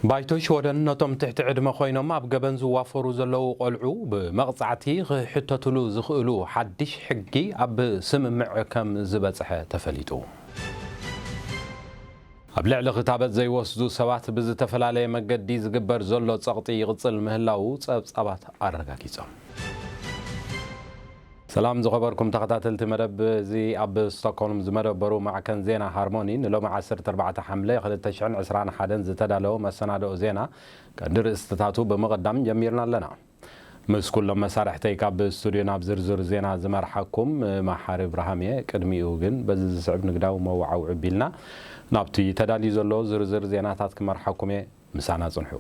ባይቶ ሽወደን ነቶም ትሕቲ ዕድመ ኮይኖም ኣብ ገበን ዝዋፈሩ ዘለዉ ቆልዑ ብመቕጻዕቲ ክሕተትሉ ዝኽእሉ ሓድሽ ሕጊ ኣብ ስምምዕ ከም ዝበጽሐ ተፈሊጡ። ኣብ ልዕሊ ክታበት ዘይወስዱ ሰባት ብዝተፈላለየ መገዲ ዝግበር ዘሎ ጸቕጢ ይቕጽል ምህላዉ ጸብጻባት ኣረጋጊጾም። ሰላም ዝኸበርኩም ተኸታተልቲ መደብ፣ እዚ ኣብ ስቶክሆልም ዝመደበሩ ማዕከን ዜና ሃርሞኒ ንሎሚ ዓሰርተ ኣርባዕተ ሓምለ ክልተ ሽሕን ዕስራን ሓደን ዝተዳለወ መሰናድኦ ዜና ቀንዲ ርእስትታቱ ብምቕዳም ጀሚርና ኣለና። ምስ ኩሎም መሳርሕተይ ካብ ስቱድዮ ናብ ዝርዝር ዜና ዝመርሓኩም መሓሪ እብርሃም እየ። ቅድሚኡ ግን በዚ ዝስዕብ ንግዳዊ መወዓውዒ ቢልና ናብቲ ተዳልዩ ዘሎ ዝርዝር ዜናታት ክመርሓኩም እየ። ምሳና ጽንሑ።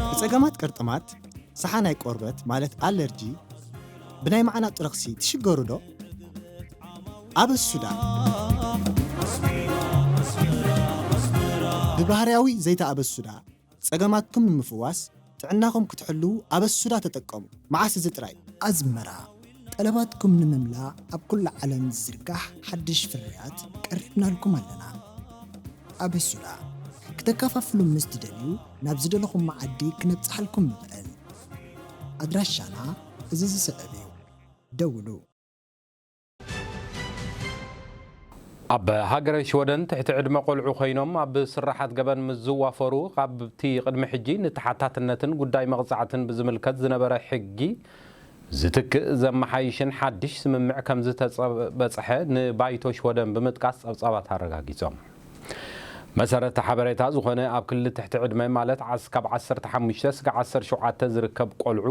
ንጸገማት ቅርጥማት፣ ሰሓናይ ቆርበት ማለት ኣለርጂ፣ ብናይ ማዕናጡ ረኽሲ ትሽገሩ ዶ? ኣበስ ሱዳ። ብባህርያዊ ዘይታ ኣበስ ሱዳ ጸገማትኩም ንምፍዋስ፣ ጥዕናኹም ክትሕልዉ ኣበስ ሱዳ ተጠቀሙ። መዓስ እዚ ጥራይ? ኣዝመራ። ጠለባትኩም ንምምላእ ኣብ ኩሉ ዓለም ዝዝርጋሕ ሓድሽ ፍርያት ቀሪብናልኩም ኣለና። ኣበስ ሱዳ። ክተከፋፍሉ ምስ ትደልዩ፣ ናብ ዝደለኹም መዓዲ ክነብጽሓልኩም ንኽእል። ኣድራሻና እዚ ዝስዕብ እዩ። ደውሉ። ኣብ ሃገረ ሽወደን ትሕቲ ዕድመ ቆልዑ ኮይኖም ኣብ ስራሓት ገበን ምስ ዝዋፈሩ፣ ካብቲ ቅድሚ ሕጂ ንተሓታትነትን ጉዳይ መቕጻዕትን ብዝምልከት ዝነበረ ሕጊ ዝትክእ ዘመሓይሽን ሓድሽ ስምምዕ ከም ዝተበጽሐ ንባይቶ ሽወደን ብምጥቃስ ጸብጻባት ኣረጋጊጾም። መሰረት ሓበሬታ ዝኾነ ኣብ ክሊ ትሕቲ ዕድመ ማለት ዓስ-፣ ካብ ዓሰርተ ሓሙሽተ ስጋዕ ዓሰርተ ሸውዓተ ዝርከብ ቆልዑ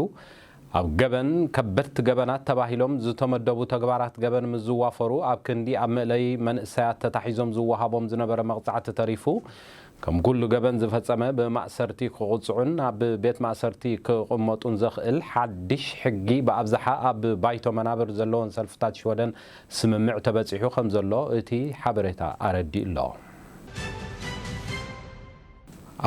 ኣብ ገበን ከበድቲ ገበናት ተባሂሎም ዝተመደቡ ተግባራት ገበን ምስ ዝዋፈሩ ኣብ ክንዲ ኣብ መእለዪ መንእሰያት ተታሒዞም ዝወሃቦም ዝነበረ መቕጻዕቲ ተሪፉ ከም ኩሉ ገበን ዝፈጸመ ብማእሰርቲ ክቕጽዑን ኣብ ቤት ማእሰርቲ ክቕመጡን ዘኽእል ሓድሽ ሕጊ ብኣብዝሓ ኣብ ባይቶ መናብር ዘለወን ሰልፍታት ሽወደን ስምምዕ ተበጺሑ ከም ዘሎ እቲ ሓበሬታ ኣረዲኡ ኣሎ።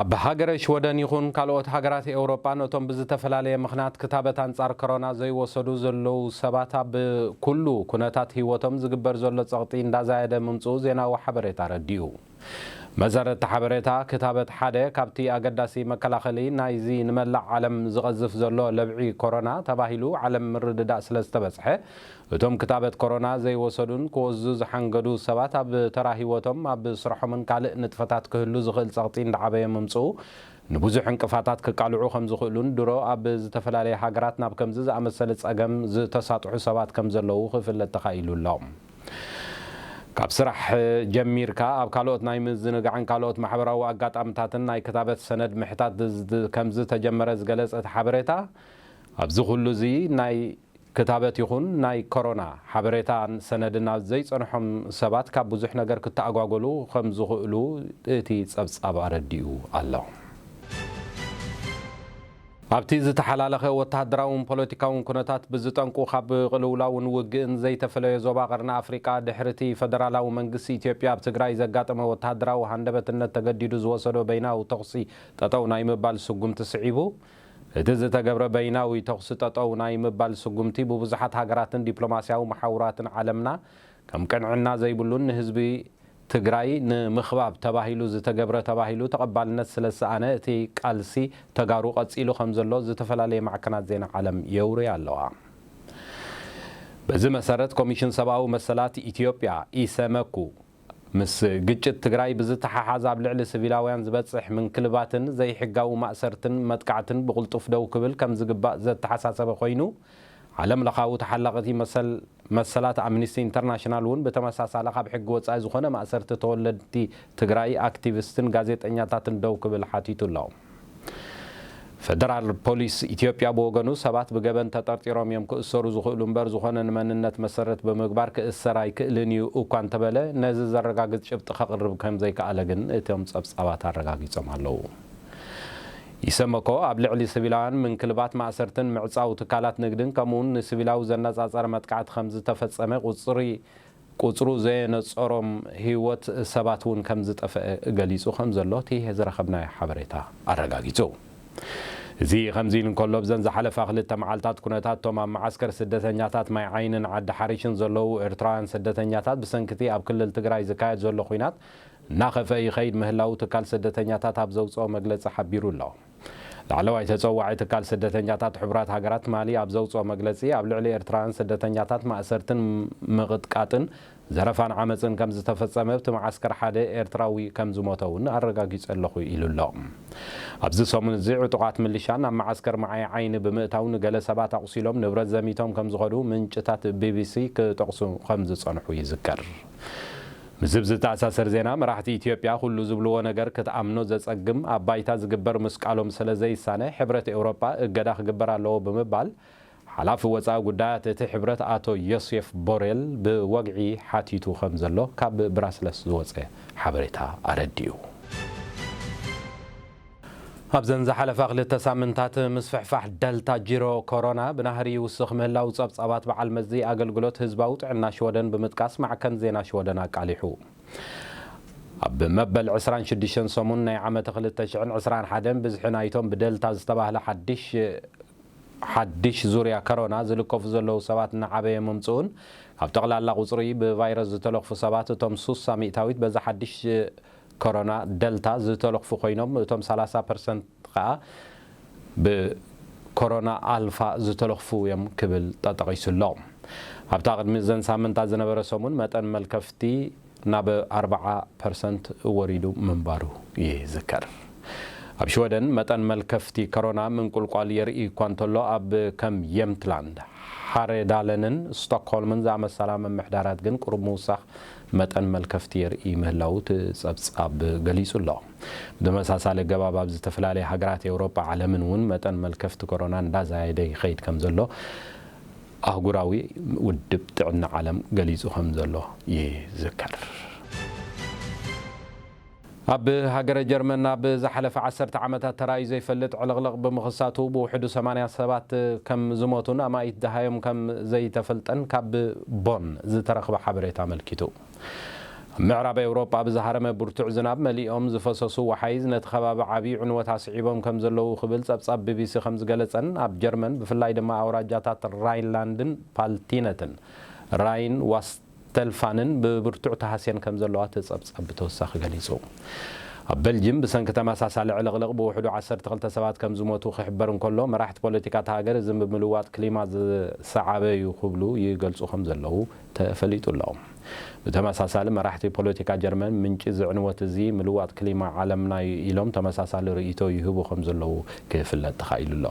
ኣብ ሃገረ ሽወደን ይኹን ካልኦት ሃገራት ኤውሮጳ ነቶም ብዝተፈላለየ ምኽንያት ክታበት ኣንጻር ኮሮና ዘይወሰዱ ዘለዉ ሰባት ኣብ ኩሉ ኩነታት ህይወቶም ዝግበር ዘሎ ጸቕጢ እንዳዛየደ ምምጽኡ ዜናዊ ሓበሬታ ኣረዲኡ። መሰረት ሓበሬታ ክታበት ሓደ ካብቲ ኣገዳሲ መከላኸሊ ናይዚ ንመላእ ዓለም ዝቐዝፍ ዘሎ ለብዒ ኮሮና ተባሂሉ ዓለም ምርድዳእ ስለ ዝተበጽሐ፣ እቶም ክታበት ኮሮና ዘይወሰዱን ክወስዱ ዝሓንገዱ ሰባት ኣብ ተራ ህይወቶም፣ ኣብ ስርሖምን ካልእ ንጥፈታት ክህሉ ዝኽእል ጸቕጢ እንዳዓበየ ምምጽኡ ንብዙሕ ዕንቅፋታት ክቃልዑ ከም ዝኽእሉን ድሮ ኣብ ዝተፈላለየ ሃገራት ናብ ከምዚ ዝኣመሰለ ጸገም ዝተሳጥሑ ሰባት ከም ዘለዉ ክፍለጥ ተኻኢሉ ኣሎ። ካብ ስራሕ ጀሚርካ ኣብ ካልኦት ናይ ምዝንጋዕን ካልኦት ማሕበራዊ ኣጋጣምታትን ናይ ክታበት ሰነድ ምሕታት ዝ-፣ ከም ዝተጀመረ ዝገለጸ እቲ ሓበሬታ፣ ኣብዚ ኩሉ እዚ ናይ ክታበት ይኹን ናይ ኮሮና ሓበሬታን ሰነድን ኣብ ዘይጸንሖም ሰባት ካብ ብዙሕ ነገር ክተኣጓጎሉ ከም ዝኽእሉ እቲ ጸብጻብ ኣረዲኡ ኣሎ። ኣብቲ ዝተሓላለኸ ወተሃደራውን ፖለቲካውን ኩነታት ብዝጠንቁ ካብ ቅልውላውን ውግእን ዘይተፈለየ ዞባ ቀርኒ ኣፍሪቃ ድሕሪ እቲ ፈደራላዊ መንግስቲ ኢትዮጵያ ኣብ ትግራይ ዘጋጠመ ወተሃደራዊ ሃንደበትነት ተገዲዱ ዝወሰዶ በይናዊ ተኹሲ ጠጠው ናይ ምባል ስጉምቲ ስዒቡ፣ እቲ ዝተገብረ በይናዊ ተኹሲ ጠጠው ናይ ምባል ስጉምቲ ብብዙሓት ሃገራትን ዲፕሎማስያዊ መሓውራትን ዓለምና ከም ቅንዕና ዘይብሉን ንህዝቢ ትግራይ ንምኽባብ ተባሂሉ ዝተገብረ ተባሂሉ ተቐባልነት ስለ ዝሰኣነ እቲ ቃልሲ ተጋሩ ቀጺሉ ከም ዘሎ ዝተፈላለየ ማዕከናት ዜና ዓለም የውርያ ኣለዋ። በዚ መሰረት ኮሚሽን ሰብኣዊ መሰላት ኢትዮጵያ ኢሰመኩ ምስ ግጭት ትግራይ ብዝተሓሓዝ ኣብ ልዕሊ ሲቪላውያን ዝበጽሕ ምንክልባትን ዘይሕጋዊ ማእሰርትን መጥቃዕትን ብቕልጡፍ ደው ክብል ከም ዝግባእ ዘተሓሳሰበ ኮይኑ፣ ዓለም ለኻዊ ተሓላቒቲ መሰል-፣ መሰላት ኣምኒስቲ ኢንተርናሽናል እውን ብተመሳሳሊ ካብ ሕጊ ወጻኢ ዝኾነ ማእሰርቲ ተወለድቲ ትግራይ ኣክቲቪስትን ጋዜጠኛታትን ደው ክብል ሓቲቱ ኣሎ። ፈደራል ፖሊስ ኢትዮጵያ ብወገኑ ሰባት ብገበን ተጠርጢሮም እዮም ክእሰሩ ዝኽእሉ እምበር ዝኾነ ንመንነት መሰረት ብምግባር ክእሰር ኣይክእልን እዩ እኳ እንተበለ ነዚ ዘረጋግጽ ጭብጢ ከቕርብ ከም ዘይከኣለ ግን እቶም ጸብጻባት ኣረጋጊጾም ኣለዉ። ኢሰመኮ ኣብ ልዕሊ ሲቪላውያን ምንክልባት ማእሰርትን ምዕጻው ትካላት ንግድን ከምኡውን ንሲቪላዊ ዘነጻጸረ መጥቃዕቲ ከም ዝተፈጸመ ቁጽሪ ቁጽሩ ዘየነጸሮም ህይወት ሰባት እውን ከም ዝጠፍአ ገሊጹ ከም ዘሎ እቲ ዝረኸብናዮ ሓበሬታ ኣረጋጊጹ። እዚ ከምዚ ኢሉ እንከሎ፣ ኣብዘን ዝሓለፋ ክልተ መዓልታት ኩነታት እቶም ኣብ መዓስከር ስደተኛታት ማይ ዓይንን ዓዲ ሓሪሽን ዘለዉ ኤርትራውያን ስደተኛታት ብሰንኪ እቲ ኣብ ክልል ትግራይ ዝካየድ ዘሎ ኲናት እናኸፍአ ይኸይድ ምህላዉ ትካል ስደተኛታት ኣብ ዘውፅኦ መግለፂ ሓቢሩ ኣሎ። ላዕለዋይ ተፀዋዒ ትካል ስደተኛታት ሕቡራት ሃገራት ትማሊ ኣብ ዘውፅኦ መግለፂ፣ ኣብ ልዕሊ ኤርትራውያን ስደተኛታት ማእሰርትን ምቕጥቃጥን ዘረፋን ዓመፅን ከም ዝተፈጸመ ኣብቲ መዓስከር ሓደ ኤርትራዊ ከም ዝሞተ እውን ኣረጋጊጸ ኣለኹ ኢሉ ኣሎ። ኣብዚ ሰሙን እዚ ዕጡቓት ምልሻ ናብ መዓስከር መዓይ ዓይኒ ብምእታው ንገለ ሰባት ኣቑሲሎም ንብረት ዘሚቶም ከም ዝኸዱ ምንጭታት ቢቢሲ ክጠቕሱ ከም ዝጸንሑ ይዝከር። ምስዚ ብዝተኣሳሰር ዜና፣ መራሕቲ ኢትዮጵያ ኩሉ ዝብልዎ ነገር ክትኣምኖ ዘጸግም ኣብ ባይታ ዝግበር ምስ ቃሎም ስለ ዘይሳነ ሕብረት ኤውሮጳ እገዳ ክግበር ኣለዎ ብምባል ሓላፊ ወጻኢ ጉዳያት እቲ ሕብረት ኣቶ ዮሴፍ ቦሬል ብወግዒ ሓቲቱ ከም ዘሎ ካብ ብራስለስ ዝወጸ ሓበሬታ ኣረዲኡ። ኣብዘን ዝሓለፋ ክልተ ሳምንታት ምስፍሕፋሕ ደልታ ጂሮ ኮሮና ብናህሪ ይውስኽ ምህላው ጸብጻባት በዓል መዚ ኣገልግሎት ህዝባዊ ጥዕና ሽወደን ብምጥቃስ ማዕከን ዜና ሽወደን ኣቃሊሑ። ኣብ መበል ዕስራን ሽዱሽተን ሰሙን ናይ ዓመተ ክልተ ሽሕን ዕስራን ሓደን ብዝሒ ናይቶም ብደልታ ዝተባህለ ሓድሽ ሓድሽ ዙርያ ከሮና ዝልከፉ ዘለዉ ሰባት እናዓበየ ምምፅኡን ካብ ጠቕላላ ቁፅሪ ብቫይረስ ዝተለኽፉ ሰባት እቶም ሱሳ ሚእታዊት በዚ ሓድሽ ከሮና ደልታ ዝተለኽፉ ኮይኖም እቶም ሰላሳ ፐርሰንት ከዓ ብኮሮና ኣልፋ ዝተለኽፉ እዮም ክብል ተጠቒሱ ኣሎ። ኣብታ ቅድሚ እዘን ሳምንታት ዝነበረ ሰሙን መጠን መልከፍቲ ናብ ኣርብዓ ፐርሰንት ወሪዱ ምንባሩ ይዝከር። ኣብ ሽወደን መጠን መልከፍቲ ከሮና ምንቁልቋል የርኢ እኳ እንተሎ፣ ኣብ ከም የምትላንድ፣ ሓሬዳለንን ስቶክሆልምን ዝኣመሰላ ምምሕዳራት ግን ቁሩብ ምውሳኽ መጠን መልከፍቲ የርኢ ምህላዉ እቲ ጸብጻብ ገሊጹ ኣሎ። ብተመሳሳሊ ኣገባብ ኣብ ዝተፈላለያ ሃገራት ኤውሮጳ ዓለምን እውን መጠን መልከፍቲ ኮሮና እንዳዛየደ ይኸይድ ከም ዘሎ ኣህጉራዊ ውድብ ጥዕና ዓለም ገሊጹ ከም ዘሎ ይዝከር። ኣብ ሃገረ ጀርመን ኣብ ዝሓለፈ ዓሰርተ ዓመታት ተራእዩ ዘይፈልጥ ዕልቕልቕ ብምኽሳቱ ብውሕዱ ሰማንያ ሰባት ከም ዝሞቱን ኣማኢት ደሃዮም ከም ዘይተፈልጠን ካብ ቦን ዝተረኽበ ሓበሬታ ኣመልኪቱ። ኣብ ምዕራብ ኤውሮጳ ብዝሃረመ ብርቱዕ ዝናብ መሊኦም ዝፈሰሱ ወሓይዝ ነቲ ከባቢ ዓብዪ ዕንወት ኣስዒቦም ከም ዘለዉ ክብል ጸብጻብ ቢቢሲ ከም ዝገለጸን ኣብ ጀርመን ብፍላይ ድማ ኣውራጃታት ራይንላንድን ፓልቲነትን ራይን ዋስተልፋንን ብብርቱዕ ተሃስየን ከም ዘለዋ እቲ ጸብጻብ ብተወሳኺ ገሊጹ። ኣብ በልጅም ብሰንኪ ተመሳሳሊ ዕልቕልቕ ብውሕዱ ዓሰርተ ክልተ ሰባት ከም ዝሞቱ ክሕበር እንከሎ፣ መራሕቲ ፖለቲካ እታ ሃገር እዚ ብምልዋጥ ክሊማ ዝሰዓበ እዩ ክብሉ ይገልጹ ከም ዘለዉ ተፈሊጡ ኣሎ። ብተመሳሳሊ መራሕቲ ፖለቲካ ጀርመን ምንጪ እዚ ዕንወት እዚ ምልዋጥ ክሊማ ዓለምና እዩ ኢሎም ተመሳሳሊ ርእይቶ ይህቡ ከም ዘለዉ ክፍለጥ ተኻኢሉ ኣሎ።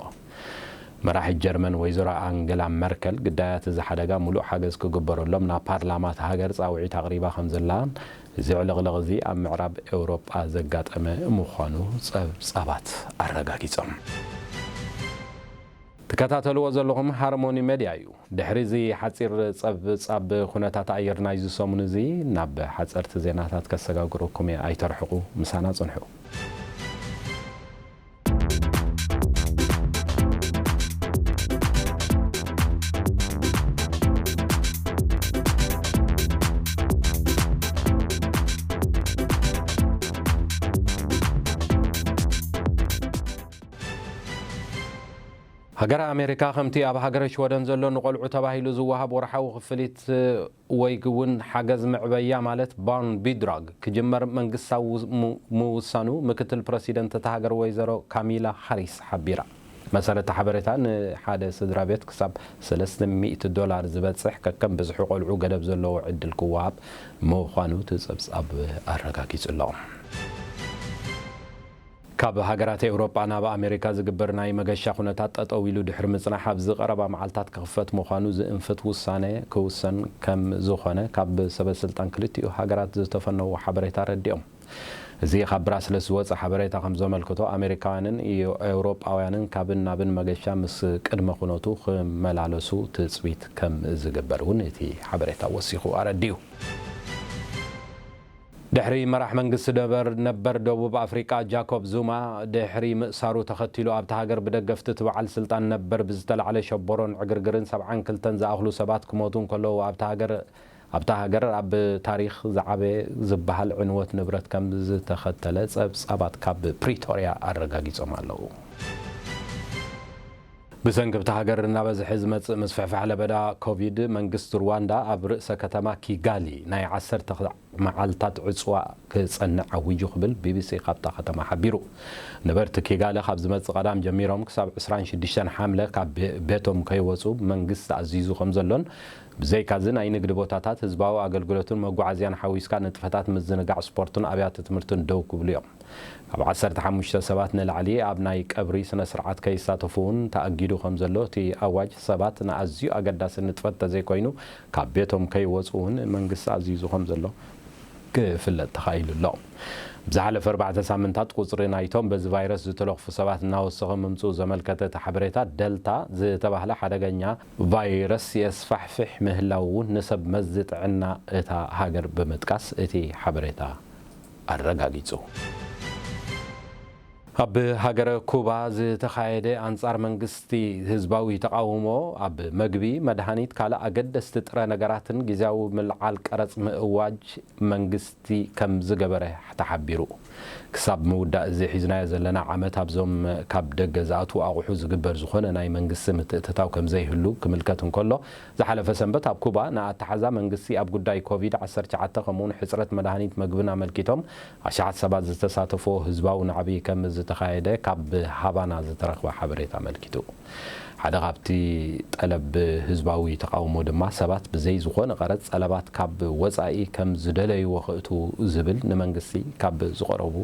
መራሒት ጀርመን ወይዘሮ ኣንገላ መርከል ግዳያት እዚ ሓደጋ ምሉእ ሓገዝ ክግበረሎም ናብ ፓርላማ እታ ሃገር ጻውዒት ኣቕሪባ ከም ዘላን እዚ ዕልቕልቕ እዚ ኣብ ምዕራብ ኤውሮጳ ዘጋጠመ ምዃኑ ጸብጻባት ኣረጋጊጾም። ትከታተልዎ ዘለኹም ሃርሞኒ ሜድያ እዩ። ድሕሪ እዚ ሓጺር ጸብጻብ ኩነታት ኣየር ናይዚ ሰሙን እዚ ናብ ሓጸርቲ ዜናታት ከሰጋግረኩም እየ። ኣይተርሕቑ፣ ምሳና ጽንሑ። ሃገረ ኣሜሪካ ከምቲ ኣብ ሃገረ ሽወደን ዘሎ ንቆልዑ ተባሂሉ ዝወሃብ ወርሓዊ ክፍሊት ወይ እውን ሓገዝ መዕበያ ማለት ባርን ቢድራግ ክጅመር መንግስታዊ ው- ም- ምውሳኑ ምክትል ፕረሲደንት እታ ሃገር ወይዘሮ ካሚላ ሃሪስ ሓቢራ። መሰረተ ሓበሬታ ንሓደ ስድራ ቤት ክሳብ ሰለስተ ሚእቲ ዶላር ዝበጽሕ ከከም ብዝሒ ቆልዑ ገደብ ዘለዎ ዕድል ክወሃብ ምዃኑ እቲ ጸብጻብ ኣረጋጊጹ ኣሎ። ካብ ሃገራት ኤውሮጳ ናብ ኣሜሪካ ዝግበር ናይ መገሻ ኩነታት ጠጠው ኢሉ ድሕሪ ምጽናሕ ኣብዚ ቀረባ መዓልታት ክኽፈት ምዃኑ ዝእንፍት ውሳነ ክውሰን ከም ዝኾነ ካብ ሰበ ስልጣን ክልቲኡ ሃገራት ዝተፈነዉ ሓበሬታ ኣረዲኦም። እዚ ካብ ብራስለስ ዝወጸ ሓበሬታ ከም ዘመልክቶ ኣሜሪካውያንን ኤውሮጳውያንን ካብን ናብን መገሻ ምስ ቅድመ ኩነቱ ክመላለሱ ትጽቢት ከም ዝግበር እውን እቲ ሓበሬታ ወሲኹ ኣረዲኡ። ድሕሪ መራሕ መንግስቲ ነበር ነበር ደቡብ ኣፍሪቃ ጃኮብ ዙማ ድሕሪ ምእሳሩ ተኸቲሉ ኣብታ ሃገር ብደገፍቲ እቲ በዓል ስልጣን ነበር ብዝተላዕለ ሸቦሮን ዕግርግርን ሰብዓን ክልተን ዝኣኽሉ ሰባት ክሞቱ እንከለዉ ኣብታ ሃገር ኣብታ ሃገር ኣብ ታሪኽ ዝዓበየ ዝበሃል ዕንወት ንብረት ከም ዝተኸተለ ጸብጻባት ካብ ፕሪቶርያ ኣረጋጊጾም ኣለዉ። ብሰንኪ ኣብታ ሃገር እናበዝሐ ዝመጽእ ምስፍሕፋሕ ለበዳ ኮቪድ፣ መንግስቲ ሩዋንዳ ኣብ ርእሰ ከተማ ኪጋሊ ናይ ዓሰርተ መዓልታት ዕጽዋ ክጸንዕ ኣዊጁ ክብል ቢቢሲ ካብታ ከተማ ሓቢሩ። ነበርቲ ኪጋሊ ካብ ዝመጽእ ቀዳም ጀሚሮም ክሳብ ዕስራን ሽዱሽተን ሓምለ ካብ ቤ-፣ ቤቶም ከይወጹ መንግስቲ ኣዚዙ ከም ዘሎን፣ ብዘይካዚ ናይ ንግዲ ቦታታት፣ ህዝባዊ ኣገልግሎትን መጓዓዝያን ሓዊስካ ንጥፈታት ምዝንጋዕ ስፖርትን ኣብያተ ትምህርትን ደው ክብሉ እዮም። ካብ ዓሰርተ ሓሙሽተ ሰባት ንላዕሊ ኣብ ናይ ቀብሪ ስነ ስርዓት ከይሳተፉ እውን ተኣጊዱ ከም ዘሎ እቲ ኣዋጅ፣ ሰባት ንኣዝዩ ኣገዳሲ ንጥፈት ተዘይኮይኑ ካብ ቤቶም ከይወፁ እውን መንግስቲ ኣዚዙ ከም ዘሎ ክፍለጥ ተኻኢሉ ኣሎ። ብዝሓለፈ ኣርባዕተ ሳምንታት ቁፅሪ ናይቶም በዚ ቫይረስ ዝተለኽፉ ሰባት እናወሰኸ ምምፅኡ ዘመልከተ እቲ ሓበሬታ፣ ደልታ ዝተባህለ ሓደገኛ ቫይረስ የስፋሕፍሕ ምህላዉ እውን ንሰብ መዚ ጥዕና እታ ሃገር ብምጥቃስ እቲ ሓበሬታ ኣረጋጊጹ። ኣብ ሃገረ ኩባ ዝተኻየደ ኣንጻር መንግስቲ ህዝባዊ ተቓውሞ፣ ኣብ መግቢ፣ መድሃኒት፣ ካልእ ኣገደስቲ ጥረ ነገራትን ግዝያዊ ምልዓል ቀረጽ ምእዋጅ መንግስቲ ከም ዝገበረ ተሓቢሩ። ክሳብ ምውዳእ እዚ ሒዝናዮ ዘለና ዓመት ኣብዞም ካብ ደገ ዝኣትዉ ኣቑሑ ዝግበር ዝኾነ ናይ መንግስቲ ምትእትታው ከም ዘይህሉ ክምልከት እንከሎ፣ ዝሓለፈ ሰንበት ኣብ ኩባ ንኣተሓዛ መንግስቲ ኣብ ጉዳይ ኮቪድ ዓሰርተ ትሽዓተ ከምኡውን ሕጽረት መድሃኒት መግብን ኣመልኪቶም ኣሽሓት ሰባት ዝተሳተፍዎ ህዝባዊ ናዕቢ ከም ዝተኻየደ ካብ ሃቫና ዝተረኽበ ሓበሬታ ኣመልኪቱ። ሓደ ካብቲ ጠለብ ህዝባዊ ተቓውሞ ድማ ሰባት ብዘይ ዝኾነ ቀረጽ ጸለባት ካብ ወጻኢ ከም ዝደለይዎ ክእትዉ ዝብል ንመንግስቲ ካብ ዝቐረቡ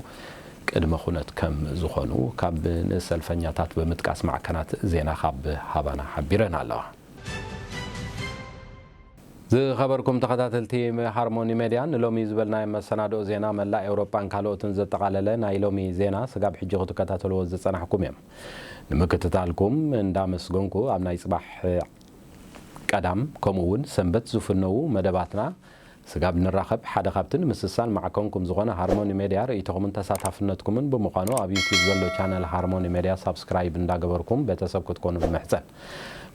ቅድመ ኩነት ከም ዝኾኑ ካብ ንሰልፈኛታት ብምጥቃስ ማዕከናት ዜና ካብ ሃቫና ሓቢረን ኣለዋ። ዝኸበርኩም ተኸታተልቲ ሃርሞኒ ሜድያ፣ ንሎሚ ዝበልናዮ መሰናድኦ ዜና መላእ ኤውሮጳን ካልኦትን ዘጠቓለለ ናይ ሎሚ ዜና ስጋብ ሕጂ ክትከታተልዎ ዝጸናሕኩም እዮም። ንምክትታልኩም እንዳመስገንኩ፣ ኣብ ናይ ጽባሕ ቀዳም ከምኡ እውን ሰንበት ዝፍነዉ መደባትና ስጋብ ንራኸብ፣ ሓደ ካብቲ ንምስሳን ማዕከንኩም ዝኾነ ሃርሞኒ ሜድያ ርእይቶኹምን ተሳታፍነትኩምን ብምዃኑ፣ ኣብ ዩቲዩብ ዘሎ ቻነል ሃርሞኒ ሜድያ ሳብስክራይብ እንዳገበርኩም ቤተሰብ ክትኮኑ ንምሕጸን።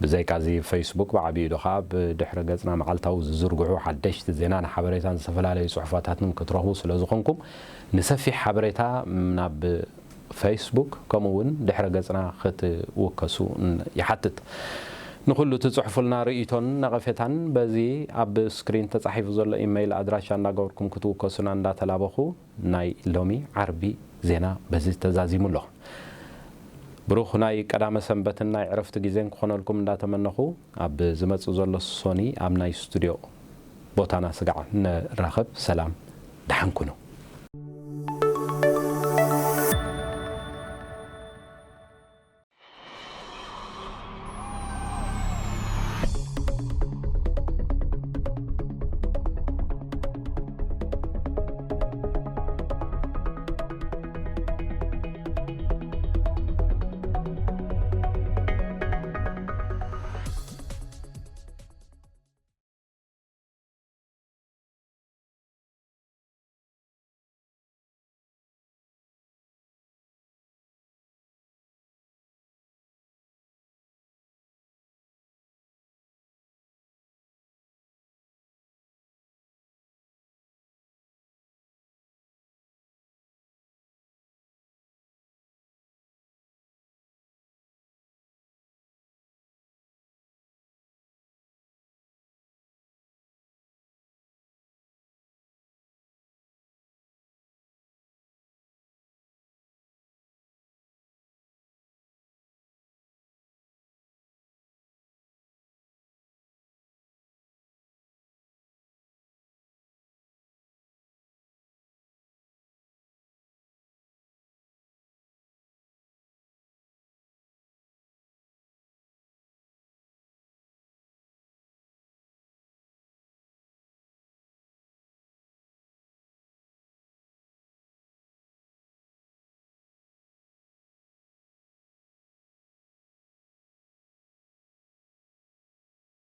ብዘይካዚ ፌስቡክ ብዓቢኡ ዶ ኸዓ ብድሕረ ገጽና መዓልታዊ ዝዝርግሑ ሓደሽቲ ዜናን ሓበሬታን ዝተፈላለዩ ጽሑፋታትን ክትረኽቡ ስለ ዝኾንኩም፣ ንሰፊሕ ሓበሬታ ናብ ፌስቡክ ከምኡ እውን ድሕረ ገጽና ክትውከሱ ን-፣ ይሓትት። ንኹሉ ትጽሕፉልና ርእይቶን ነቐፌታን በዚ ኣብ ስክሪን ተጻሒፉ ዘሎ ኢመይል ኣድራሻ እናገበርኩም ክትውከሱና እንዳተላበኹ፣ ናይ ሎሚ ዓርቢ ዜና በዚ ተዛዚሙ ኣሎ። ብሩኽ ናይ ቀዳመ ሰንበትን ናይ ዕረፍቲ ግዜን ክኾነልኩም እንዳተመነኹ፣ ኣብ ዝመጽእ ዘሎ ሶኒ ኣብ ናይ ስቱድዮ ቦታና ስጋዕ ንራኸብ። ሰላም፣ ደሓን ኩኑ።